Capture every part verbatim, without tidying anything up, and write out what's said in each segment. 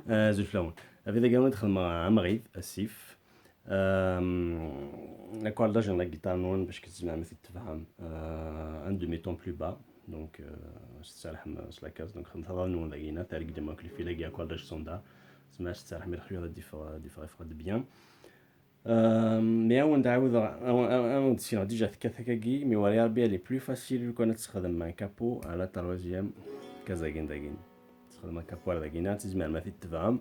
Azul fell-awen. Abrid-agi ad t-xedmeɣ amɣid, asif. Euh, accordage n la guitare-nwen bac tzemrem ad t-tebɛem, euh, un demi-ton plus bas. Donc, euh, s tserrḥem s la case. Donc, xedmet aḍad-nwen dagina, targit-im akk lfil-agi, accordage standard. Tzemrem ad tserrḥem i lexyuḍ ad d-iffeɣ, ad d-iffeɣ, iffeɣ-d bien. Euh, mais awen-d ɛawdeɣ, awen-, awen-, awen-d ssineɣ déjà tekkat akkagi, mais war Ṛebbi elle est plus facile lukan ad tessexdem un capo à la troisième case dagin dagin. Tessexdem un capo ar dagina, tzemrem ad t-tebɛem,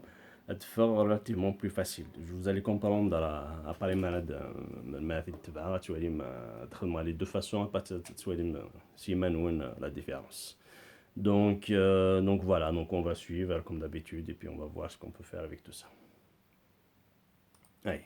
ad teffeɣ relativement plus facile. Vous allez comprendre, euh, après ma ad, ma ad t-tebɛeɣ, ad twalim, euh, ad txedmem les deux façons, après ad, ad twalim, euh, s yiman-nwen, euh, la différence. Donc, euh, donc voilà, donc on va suivre comme d'habitude et puis on va voir ce qu'on peut faire avec tout ça. Ay.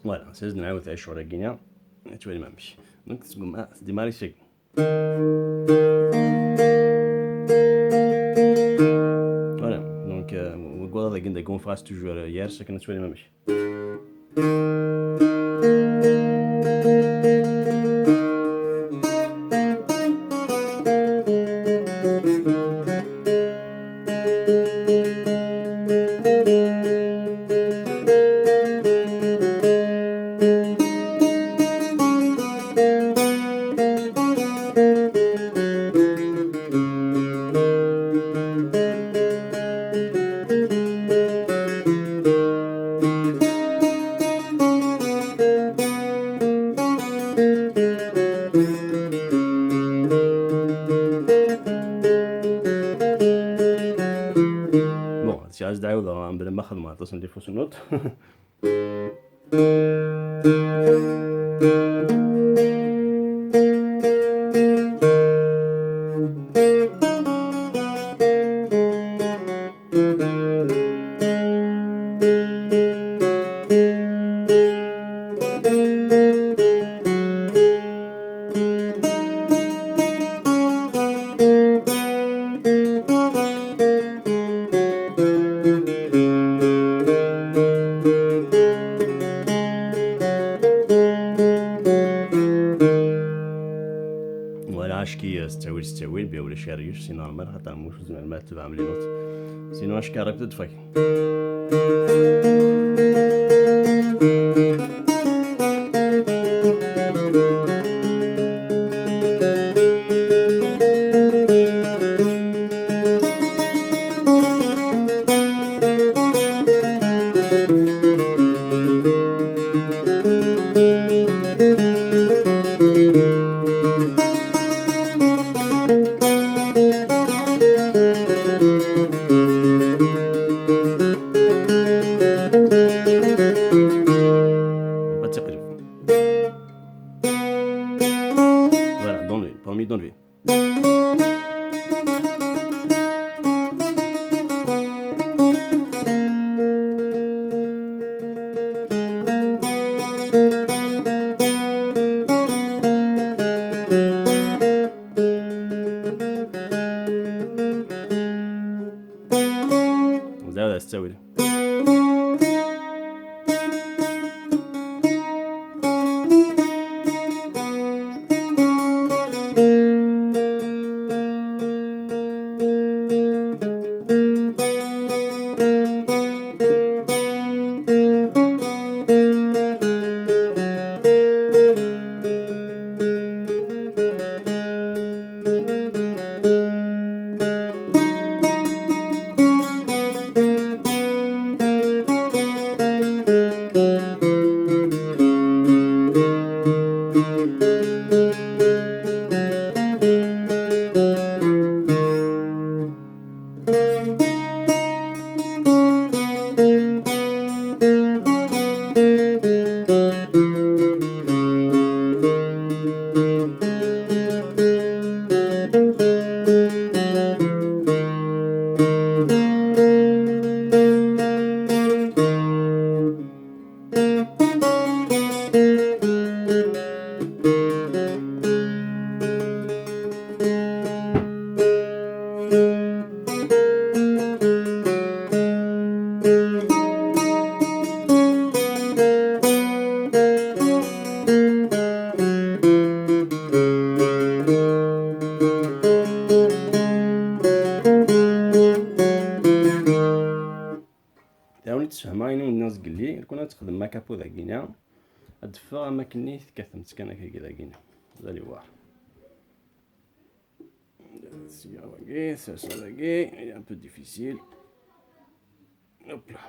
Voilà, c'est une Donc, c'est démarrer. Voilà. Donc, euh, vous voyez, avec une déconférence toujours hier, c'est que nous sommes les mêmes. Bon, si as dɛiwdeɣ mebla ma xedmeɣ aṭas n les fausses notes. Voilà, acki, euh, s ttawil, s ttawil, bien, ulac aryuc, c'est normal, xaṭer mouche, vous avez mal, tu vas me les notes. Sinon, acki, arrête de faire. Ttawil. Daɣen i d-sfehmeɣ ayen i wen-nniɣ zgelli, ur kun ad texdem akapu dagina, ad d-teffeɣ am akken i tekkatemt kan akka dagina. Vous allez voir. Sya wagi, serseɣ dagi, il est un peu difficile. Hop là.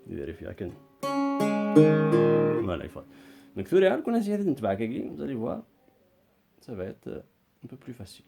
Vérifier kan. Voilà, il faut. Donc, tura, ur kun ad netbeɛ akkagi, vous allez voir. Ça va être, euh, un peu plus facile.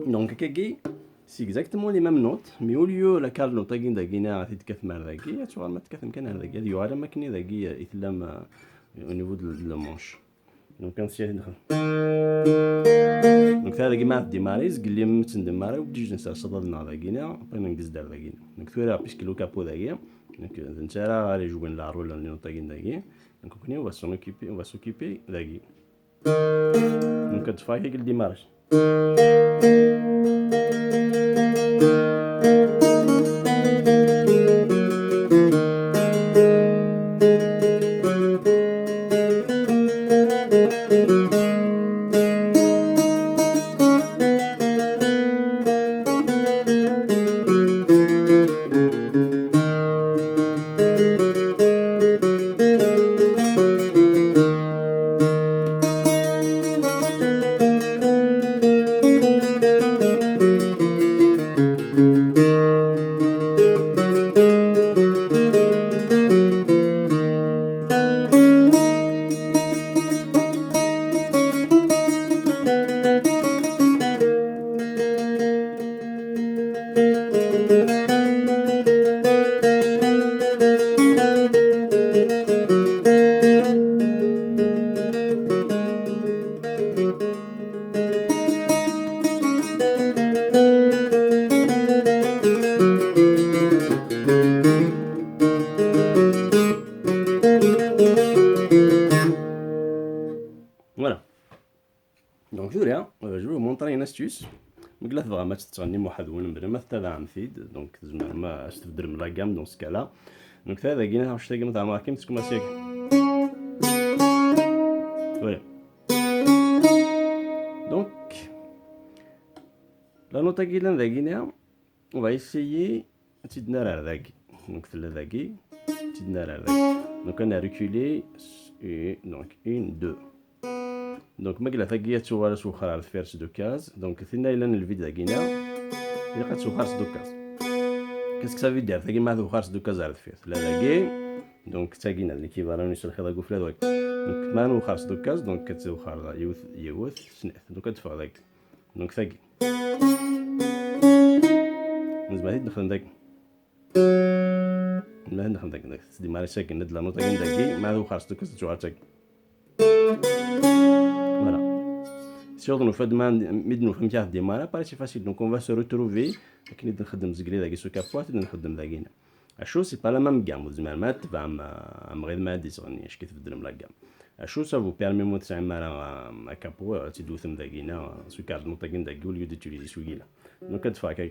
Donc, akkagi, c'est exactement les mêmes notes, mais au lieu la carte note-agi dagina ad t-id-tkatem ar dagi, ad tuɣalem ad t-tkatem kan ar dagi, ad yuɣal am akken i dagi, euh, i tellam, euh, au niveau de, de la manche. Donc, ad nsiɣ-t-id. Donc, ta dagi ma tdimari, zgelli ma tendimari, obligé ad nserseḍ ad-nneɣ dagina, après ma ngezzed ar dagina. Donc, tura, puisque le capo dagi, donc, d netta ara ɣer ijewwen la rôle n note-agi dagi. Donc, nekkni, on va s'en occuper, on va s'occuper dagi. Donc, ad d-teffeɣ akka deg le démarrage. Tura, euh, je vais vous montrer une astuce. Mgla tebɣam ad tettɣennim weḥd-wen, mebla ma tettabaɛem-t-id, donc tzemrem ad s-tbeddlem la gamme dans ce cas-là. Donc ta dagi, anect-agi ma tɛemmer akken tettkum asyak. Voilà. Donc, la note-agi yellan dagini, on va essayer ad tt-id-nerr ar dagi. Donc tella dagi, ad tt-id-nerr ar dagi. Donc ad reculer, et donc une, deux. Donc ma yella tagi ad tuɣal ad twexxer ar deffir s deux cases. Donc tinna yellan lvid dagina, ilaq ad twexxer s deux cases. Qu'est-ce que ça veut dire? Tagi ma ad twexxer s deux cases ar deffir, tella dagi. Donc tagina d l'équivalent n uselxiḍ agufla d wagi. Donc ma nwexxer s deux cases, donc ad twexxer yiwet, yiwet, snat. Donc ad teffeɣ dagi. Donc tagi. Nezmer ad nexdem dagi. Nezmer ad nexdem dagi. Dagi tdimari sakin, d la note-agi dagi, ma ad wexxer s deux cases ad tuɣal tagi. Voilà. Surtout nufa-d ma, mi d-nufa amek ara tdimari, après c'est facile. Donc on va se retrouver akken i d-nxeddem zegli dagi s ukapuat, i d-nxeddem dagina. Acu, c'est pas la même gamme, ur tzemrem ad tebɛem, euh, amɣid ma ad d-isɣenni, acki tbeddlem la gamme. Acu, ça vous permet ma ur tesɛim ara, euh, akapo, ad tt-id-tewtem dagina, euh, s ukarḍ note-agi dagi, au lieu d'utiliser celui-là. Donc ad d-teffeɣ akka.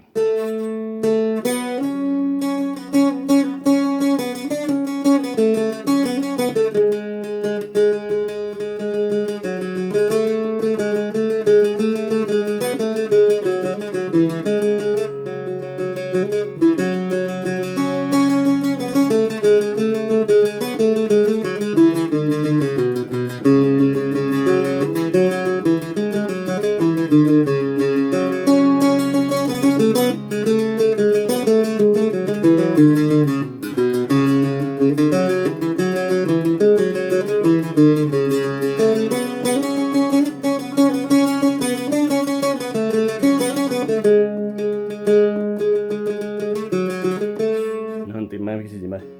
نهار نطيب معايا كي تجي معايا.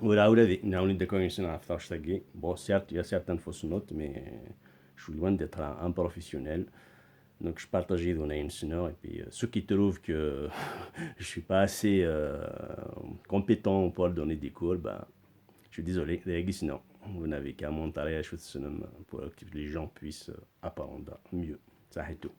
Ur ɛawed ad nɛawen d'accord ɣef taɣect-agi. Bon, certes, il y a certaines fausses notes, mais je suis loin d'être un, un professionnel. Donc, je partage les données, et puis, euh, ceux qui trouvent que je suis pas assez, euh, compétent pour donner des cours, ben, je suis désolé, les gars, sinon, vous n'avez qu'à montrer les choses pour que les gens puissent, euh, apprendre mieux. Ça, c'est tout.